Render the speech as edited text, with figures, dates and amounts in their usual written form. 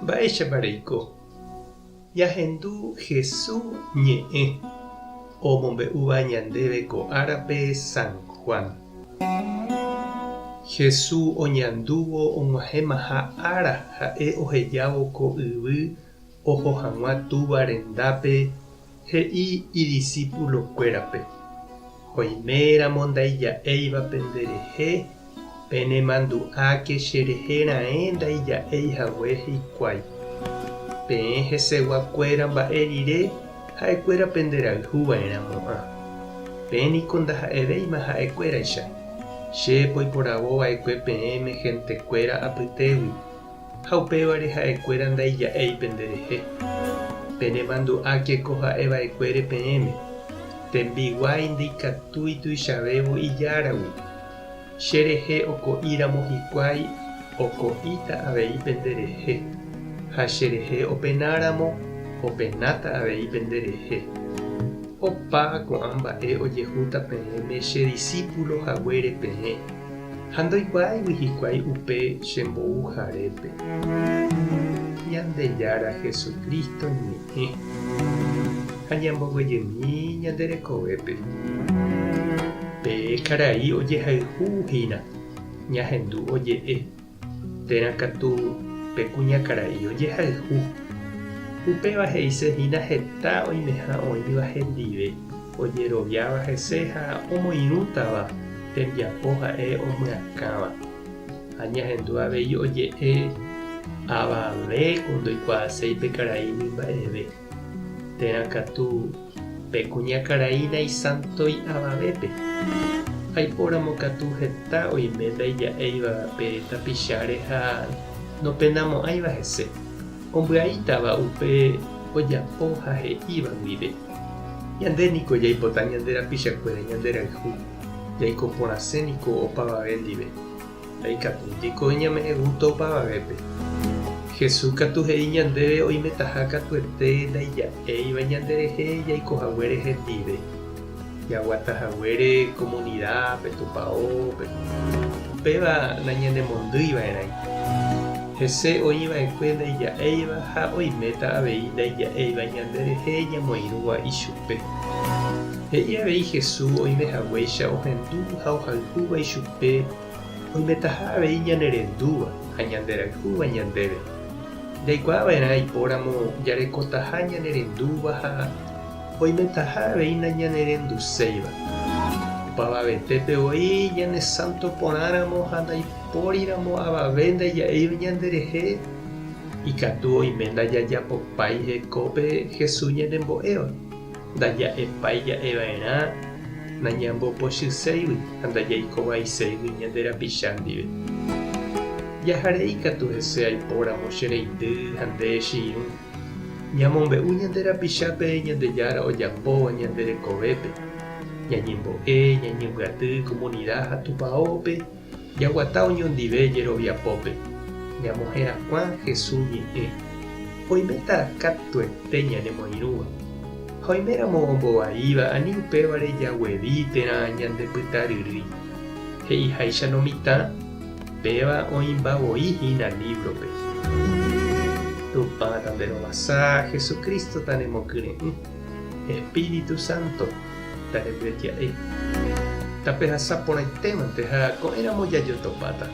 Mba'éichapa reiko? Ñahendu Hesu ñe'ẽ omombe'úva ñandéve ko árape San Juan. Hesu oñandúvo og̃uahẽmaha ára ha'e ohejávo ko yvy oho hag̃ua Túva rendápe he'i idisípulokuérape, Oiméramo ndaija'éiva penderehe, Penemandu'áke cherehe raẽ ndaija'éi hague hikuái. Peẽ heseguakuéra mba'e rire ha'ekuéra penderayhu va'erãmo'ã. Peẽ niko ndaha'evéima ha'ekuéraicha. Che poiporavo va'ekue peẽme hentekuéra apytégui, ha upévare ha'ekuéra ndaija'éi penderehe. Penemandu'áke ko ha'e va'ekuére peẽme, Tembiguái ndikatúi tuichavévo ijáragui. Che rehe oko'i ramo hikuái, oko'íta avei pende rehe, ha che rehe opena ramo, openáta avei pende rehe. Opa ko'ã mba'e ojehúta peẽme che disípulo haguére peẽ, ha ndoikuaáigui hikuái upe che mbouharépe. Ñandejára Jesucristo ñe'ẽ. Ha ñamboguejymi ñande rekovépe. Pe karai ojehayhu hína, ñahendu oje'e, térã katu pe kuñakarai ojehayhu. Upéva he'ise hína heta oimeha oĩva hendive, ojeroviáva hese ha omoirũtava tembiapo ha'e omyakãva. Ha ñahendu avei oje'e avave ko ndoikuaaséi pe karaígui mba'eve. Térã katu pe kuñakarai naisántoi avavépe. Aipóramo katu heta oime ndaija'éiva pe tapicháre ha nopenamo'ãiva hese, ombyaítava upe ojapo ha he'íva guive. Ñande niko jaipota ñande rapichakuéra ñanderayhu, jaiko porãse niko opavave ndive. Ndaikatúi ñame'ẽ gústo opavavépe. Jesús katu he'i ñandéve oimetaha katuete ndaija'éiva ñanderehe jaiko haguére hendive, jaguata haguére komunidápe, tupaópe. Upéva nañanemondýi va'erãi. Hese oĩ va'ekue ndaija'éiva ha oiméta avei ndaija'éiva ñanderehe ñamoirũva ichupe. He'i avei Jesús oime haguéicha ohendu ha ohayhúva ichupe. Pe oimetaha avei ñanerendúva ha ñanderayhúva ñandéve. Jaikuaa va'erã aipóramo jarekotaha ñanerendúva ha oimetaha avei nañanerenduséiva. Opavavetépe voi ñanesánto porãramo ha ndaipóriramo avave ndaija'éiva ñanderehe, ikatu oime ndajajapopái hekópe Jesús ñanembo'éva. Ndaja'epái ja'eva'erã nañambopochyséigui ha ndajaikovaiséigui ñande rapicha ndive. Jaharei katu hese aipóramo che reindy ha nde che irũ. Ñamombe'u ñande rapichápe Ñandejára ojapóva ñande rekovépe. Ñañembo'e, ñañembyaty komunida ha tupaópe, jaguata oñondive jeroviapópe. Ñamoherakuã Jesús ñe'ẽ. Oiméta katuete ñanemoirũva. Ha oiméramo ombovaíva ani upévare jaguevi térã ñandepytaryrýi. He'iháicha lo mitã, péva oĩmba voi hína lívrope. Tupã tanderovasa, Jesucristo tanemokyre'ỹ, Espíritu Santo tanembyetia'e. Tapehasa porãitémante ha ko'ẽramo jajotopáta.